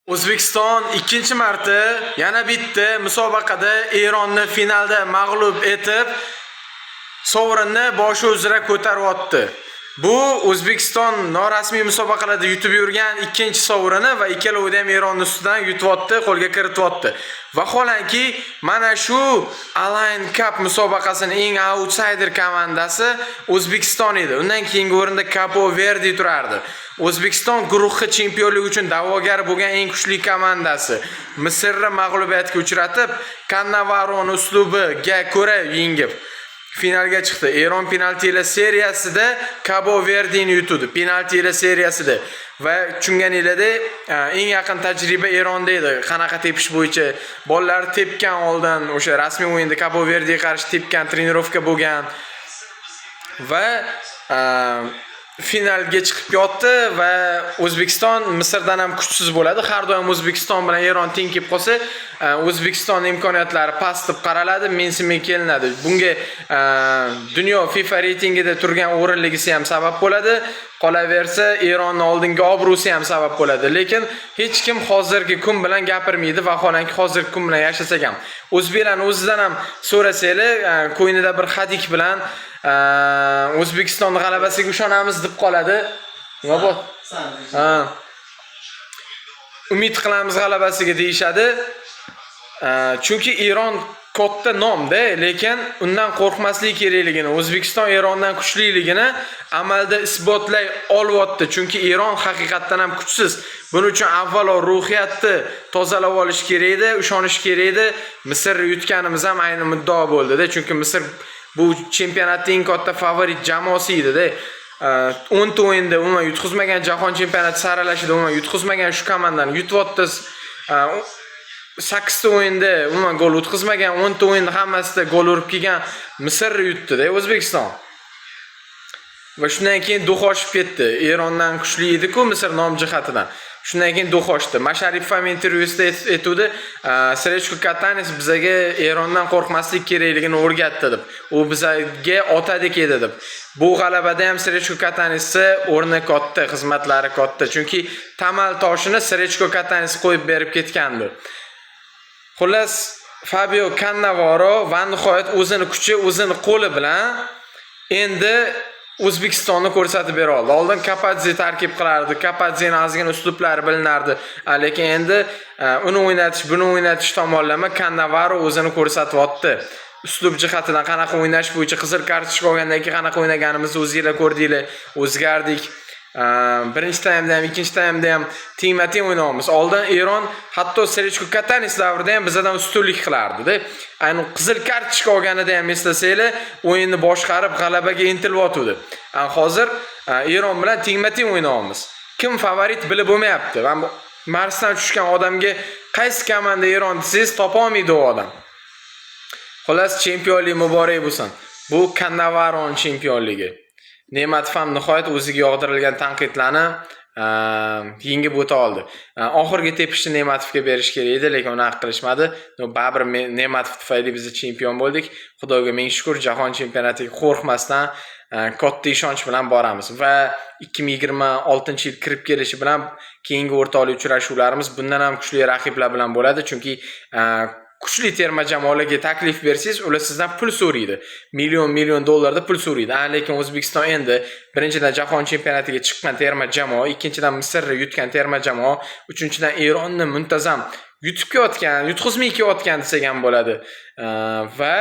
O'zbekiston ikkinchi marta yana bitta musobaqada Eronni finalda mag'lub etib, sovrinni boshi uzra ko'taryapti. Bu O'zbekiston norasmiy musobaqalarda yutib yurgan ikkinchi sovrini va ikkalovida ham Eronni ustidan yutyapti, qo'lga kirityapti. Vaholanki, mana shu Al Ain Cup musobaqasining eng outsider komandasi O'zbekiston edi. Undan keyingi o'rinda Cabo Verde turardi. O'zbekiston guruhi chempionlik uchun da'vogar bo'lgan eng kuchli komandasi. Misrni mag'lubiyatga uchratib, Kannavaroni uslubiga ko'ra yengib finalga chiqdi. Eron penaltilar seriyasida Cabo Verdeni yutdi. Penaltilar seriyasida. Va tushunganinglardek, eng yaqin tajriba Eronda edi. Qanaqa tepish bo'yicha bolalar tepgan oldin o'sha rasmiy o'yinda Cabo Verdega qarshi tepgan, тренировка bo'lgan va finalga chiqib yotdi va O'zbekiston Misrdan ham kuchsiz bo'ladi. Har doim O'zbekiston bilan Eron teng kelib qolsa, O'zbekiston imkoniyatlari past deb qaraladi, mensimay kelinadi. Bunga dunyo FIFA reytingida turgan o'rinligisi ham sabab bo'ladi. Qolaversa, Eronni oldingi obro'si ham sabab bo'ladi. Lekin hech kim hozirgi kun bilan gapirmaydi, vaholanki hozirgi kun bilan yashasak ham. O'zbeklarni o'zidan ham so'rasanglar, ko'nglida bir hadik bilan O'zbekiston g'alabasiga ishonamiz deb qoladi. Nima bu? Ha. Umid qilamiz g'alabasiga deyishadi. Chunki Eron katta nomda, lekin undan qo'rqmaslik kerakligini, O'zbekiston Erondan kuchliligini amalda isbotlay olyapti. Chunki Eron haqiqatdan ham kuchsiz. Buning uchun avvalo ruhiyatni tozalab olish kerak edi, ishonish kerak edi. Misrni yutganimiz ham ayni muddao bo'ldi-da, chunki Misr bu chempionatda eng katta favorit jamoasi edi-da. 10 ta o'yinda umuman yutqizmagan, jahon chempionati saralashida umuman yutqizmagan shu komandani yutyapti. 8 ta o'yinda umuman gol o'tkazmagan, 10 ta o'yinda hammasida gol urib kelgan Misr yutdi-da O'zbekiston. Va shundan keyin дух oshib ketdi. Erondan kuchli edi-ku Misr nom jihatidan. Shundan keyin дух oshdi. Masharipov ham intervyusida aytuvdi, Srechko Katanes bizaga Erondan qo'rqmaslik kerakligini o'rgatdi deb. U bizaga otadek edi deb. Bu g'alabada ham Srechko Katanesni o'rni katta, xizmatlari katta. Chunki tamal toshini Srechko Katanes qo'yib berib ketgandi. Xullas, Fabio Cannavaro va nihoyat o'zini kuchi, o'zini qo'li bilan endi O'zbekistonni ko'rsatib bera oldi. Oldin Kapadze tarkib qilardi. Kapadzeni ozgina uslublari bilinardi. Lekin endi uni o'ynatish, buni o'ynatish tomonlama Cannavaro o'zini ko'rsatyapti. Uslub jihatidan qanaqa o'ynash bo'yicha qizil kartochka olgandan keyin qanaqa o'ynaganimizni o'zinglar ko'rdinglar. O'zgardik. Birinchi taymda ham, ikkinchi taymda ham tengma-teng o'ynayapmiz. Oldin Eron hatto Srechko Katanes davrida ham bizdan ustunlik qilardi-da. Ayni qizil kartochka olganida ham eslasanglar, o'yinni boshqarib g'alabaga intilyotgandi. Hozir Eron bilan tengma-teng o'ynayapmiz. Kim favorit bilib bo'lmayapti. Mana bu Marsdan tushgan odamga qaysi komanda Eron desangiz, topa olmaydi u odam. Xullas, chempionlik muborak bo'lsin. Bu Cannavaroning chempionligi. Ne'matov ham nihoyat o'ziga yog'dirilgan tanqidlarni yengib o'ta oldi. Oxirgi tepishni Ne'matovga berish kerak edi, lekin unaqa qilishmadi. Но, baribir Ne'matov tufayli biz chempion bo'ldik. Xudoga ming shukr, jahon chempionatiga qo'rqmasdan, katta ishonch bilan boramiz va 2026-yil kirib kelishi bilan keyingi o'rtoqlik uchrashuvlarimiz bundan ham kuchli raqiblar bilan bo'ladi, chunki kuchli terma jamoalarga taklif bersangiz, ular sizdan pul so'raydi. Million million dollarda pul so'raydi. Lekin O'zbekiston endi birinchidan jahon chempionatiga chiqqan terma jamoa, ikkinchidan Misrni yutgan terma jamoa, uchinchidan Eronni muntazam yutib kelayotgan, yutqizmay kelayotgan desak ham bo'ladi. Va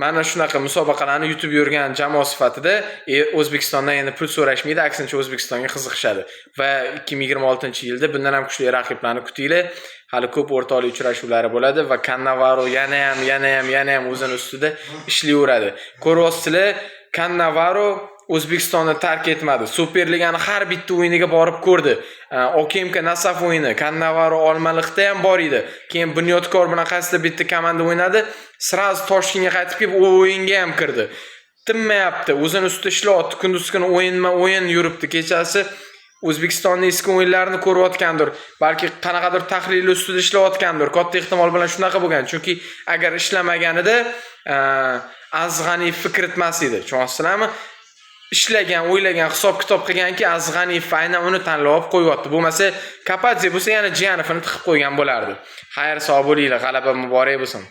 mana shunaqa musobaqalarni yutib yurgan jamoa sifatida O'zbekistondan endi pul so'rashmaydi, aksincha O'zbekistonga qiziqishadi. Va 2026-yilda bundan ham kuchli raqiblarni kutinglar. Hali ko'p o'rtoqlik uchrashuvlari bo'ladi va Cannavaro yana ham, yana ham, yana ham o'zini ustida ishlayveradi. Ko'ryapsizlar, Cannavaro O'zbekistonni tark etmadi. Superligani har bitta o'yiniga borib ko'rdi. OKMK Nasaf o'yini, Cannavaro Olmaliqda ham bor edi. Keyin Bunyodkor bilan qaysidir bitta komanda o'ynadi. Сразу Toshkentga qaytib kelib, u o'yinga ham kirdi. Tinmayapti, o'zini ustida ishlayapti. Kunduz kuni o'yinma o'yin yuribdi. Kechasi O'zbekistonning eski o'yinlarini ko'rayotgandir. Balki qanaqadir tahlil ustida ishlayotgandir. Katta ehtimol bilan shunaqa bo'lgan. Chunki agar ishlamaganida Aziz G'aniyevni kiritmas edi. Tushunyapsizlarmi? ishlagan, o'ylagan, hisob kitob qilganki, Aziz G'aniyev aynan uni tanlab olib qo'yyapti. Bo'lmasa Kapadze bo'lsa, yana Jiyanovni tiqib qo'ygan bo'lardi. Xayr, sog' bo'linglar, g'alaba muborak bo'lsin.